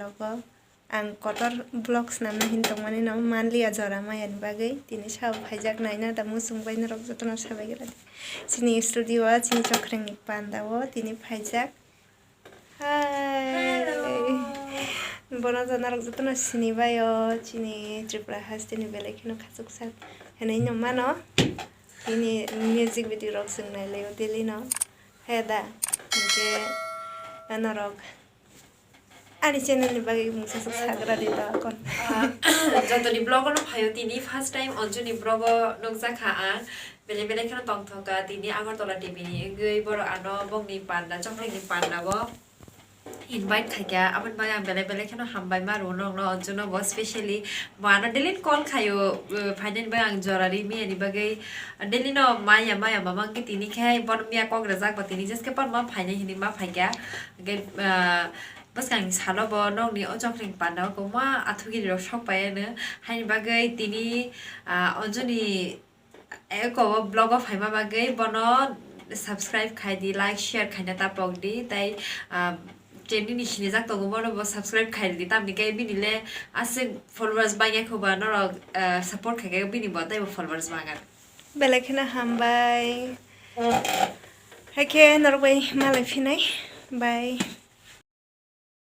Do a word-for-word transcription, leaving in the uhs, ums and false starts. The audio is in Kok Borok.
Vlogo ang kotor vlog swnamna hin tongmani no manliya jora maya ni bagwi tini sao phaijak naina da muchung bai norok jotono sabai gra di. Chini studio o chini chokreng ni panda o tini phaijak. Hai. Hello. Bono to norok jotono sini bai o chini Tripura haste ni belai kheno khachuk sak hinwi no mano. Tini music video rok chwng nai lai o daily no. He da. Hinkhe norok ani channel ni bagwi mungsa swk sagra di da kon. Ah, jotoni vlog no phaio tini first time Anjuni vlog o nukjakha ang. Belai belai kheno tongthoka tini Agartala T V ni wngwi borok ano bongni panda, chokrengni panda o invite khaikha. Aboni bagwi ang belai belai kheno hambai ma rwo nokno, Anju no bo specially. Bo ano daily call khaio, uh, phainani bagwi ang jora ri miyani bagwi daily no maya maya mamang khe tini khe bono miya kok rwjak bo tini jeske porma phainai hinwi ma phaikha. Hwnkhe, uh, bwskang salo bo nokni o chokreng panda o kwbangma athugiri rok sok pai ano. Haini bagwi tini, ah, Anjuni eko o vlog o phaima bagwi bono subscribe khai di, like, share khaina ta pok di, tai, ah, channel ni sinijak tongo bono bo subscribe khai di, tamni khe bini le aswk followers bangya kho ba norok, ah, support khai khe bini bo tei bo followers bangya. Belai kheno hambai. Hai khe norok bai malai phinai. Bye.